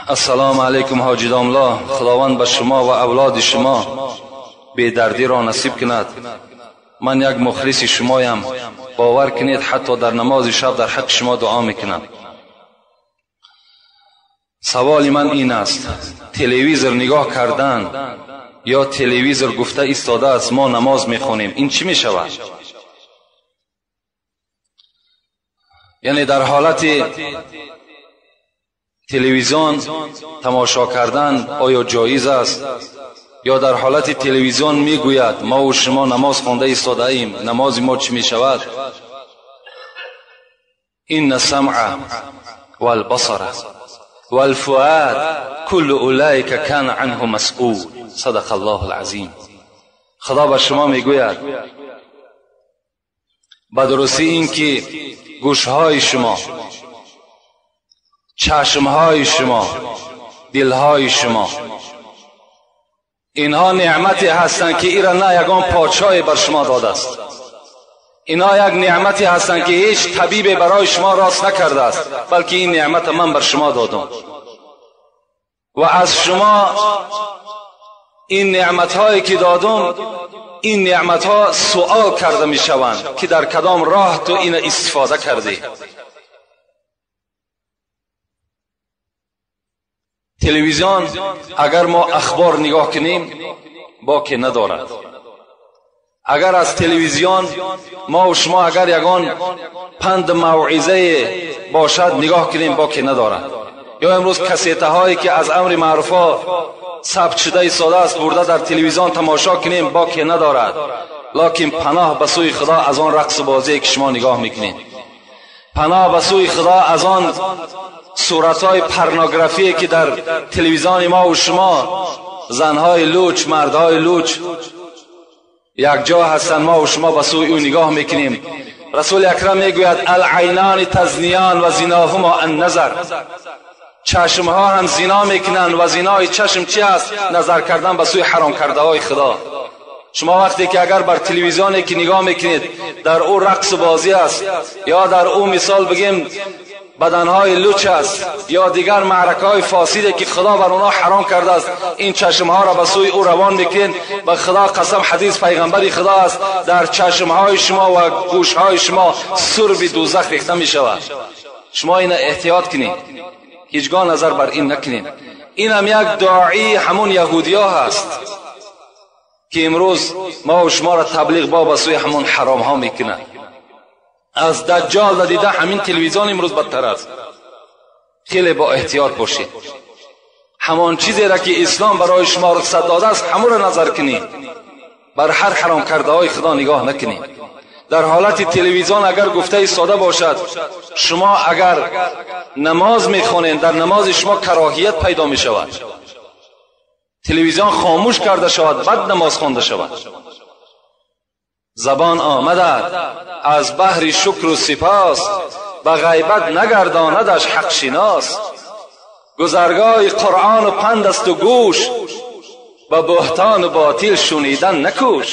Ассалому алайкум ҳоҷи домла, Худованд ба шумо ва авлоди шумо бедардиро насиб кунад. Ман як мухлиси шумоям, бовар кунед, ҳатто дар намози шаб дар ҳаққи шумо дуо мекунам. Саволи ман ин аст: телевизор нигоҳ кардан ё телевизор гуфта истодааст мо намоз мехонем, ин чӣ мешавад? Яъне дар ҳолати телевизион тамошо кардан оё ҷоиз аст? Ё дар ҳолати телевизион мегӯяд мо ва шумо намоз хонда истодаем, намози мо чӣ мешавад? Инна самъа валбасара валфуад куллу улайка кана анҳу масъул. Садақа Аллоҳу алазим. Худо ба шумо мегӯяд ба дурустӣ ин ки гӯшҳои шумо, чашмҳои шумо, дилҳои шумо, инҳо неъмате ҳастанд ки ира на ягон подшоҳе бар шумо додааст. Инҳо як неъмате ҳастанд ки ҳеҷ табибе барои шумо рост накардааст, балки ин неъмата ман бар шумо додам. Ва аз шумо ин неъматҳое ки додам, ин неъматҳо суол карда мешаванд ки дар кадом роҳ ту ина истифода кардӣ. Телевизион агар мо ахбор нигоҳ кунем, боке надорад. Агар аз телевизион мо ва шумо агар ягон панд мавъизае бошад нигоҳ кунем, боке надорад. Ё имрӯз кассетаҳое ки аз амри маъруфҳо сабт шуда истодааст бурда дар телевизион тамошо кунем, боке надорад. Локин паноҳ ба сӯи Худо аз он рақсу бозие ки шумо нигоҳ мекунед, паноҳ ба сӯи Худо аз он суратҳои порнографие ки дар телевизиони мо ва шумо занҳои луч, мардҳои луч якҷо ҳастанд, мо ва шумо ба сӯи ӯ нигоҳ мекунем. Расули акрам мегӯяд: алайнони тазниён ва зиноҳумо анназар. Чашмҳо ҳам зино мекунанд ва зинои чашм чи аст? Назар кардан ба сӯи ҳаром кардаҳои Худо. Шумо вақте ки агар бар телевизионе ки нигоҳ мекунед дар ӯ рақсу бозӣ аст, ё дар ӯ мисол бигем баданҳои луч аст, ё дигар маъракаҳои фосиде ки Худо бар онҳо ҳаром кардааст, ин чашмҳоро ба сӯи ӯ равон мекунед. Ба Худо қасам, ҳадис пайғамбари Худо аст, дар чашмҳои шумо ва гӯшҳои шумо сурби дӯзах рехта мешавад. Шумо ина эҳтиёт кунед, ҳеҷгоҳ назар бар ин накунед. Инам як доии ҳамон яҳудиё ҳаст ки имрӯз мо ва шуморо таблиғ ба сӯи ҳамон ҳаромҳо мекунад. Аз даҷҷол дида ҳамин телевизион имрӯз бадтар аст. Хеле бо эҳтиёт бошед. Ҳамон чизеро ки ислом барои шумо рухсат додааст, ҳамонро назар кунед. Бар ҳар ҳаром кардаҳои Худо нигоҳ накунед. Дар ҳолати телевизион агар гуфта истода бошад, шумо агар намоз мехонед, дар намози шумо кароҳият пайдо мешавад. Телевизион хомӯш карда шавад, баъд намоз хонда шавад. Забон омадад аз баҳри шукру сипос, ба ғайбат нагардонадаш ҳақшинос. Гузаргоҳи Қуръону панд асту гӯш, ба буҳтону ботил шунидан накӯш.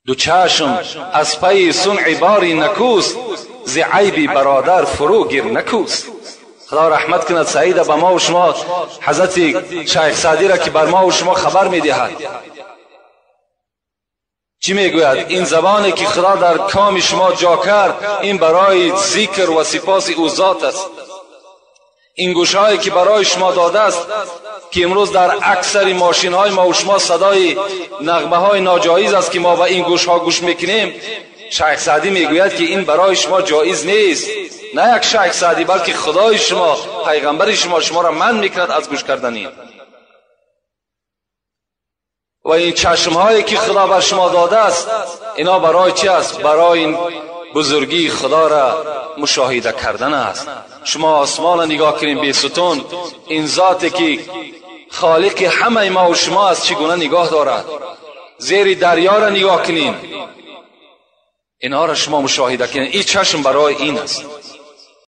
Ду чашм аз пайи сунъи бори накӯст, зи айби бародар фурӯ гир накӯст. Худо раҳмат кунад Саида ба мо ва шумо, ҳазрати шайх Саъдиро ки бар мо ва шумо хабар медиҳад. Чӣ мегӯяд? Ин забоне ки Худо дар коми шумо ҷо кард, ин барои зикр ва сипоси ӯ зот аст. Ин гӯшҳое ки барои шумо додааст, ки имрӯз дар аксари мошинҳои мо ва шумо садои нағмаҳои ноҷоиз аст ки мо ба ин гӯшҳо гӯш мекунем, шайх Саъдӣ мегӯяд ки ин барои шумо ҷоиз нест. На як шайх Саъдӣ, балки Худои шумо, пайғамбари шумо шуморо манъ мекунад аз гӯш кардани. Ва ин чашмҳое ки Худо бар шумо додааст, ино барои чи аст? Барои бузургии Худоро мушоҳида кардан аст. Шумо осмонро нигоҳ кунед бесутун, ин зоте ки холиқи ҳамаи мо ва шумо аст, чӣ гуна нигоҳ дорад. Зери дарёро нигоҳ кунед, инҳоро шумо мушоҳида кунед. Ин чашм барои ин аст.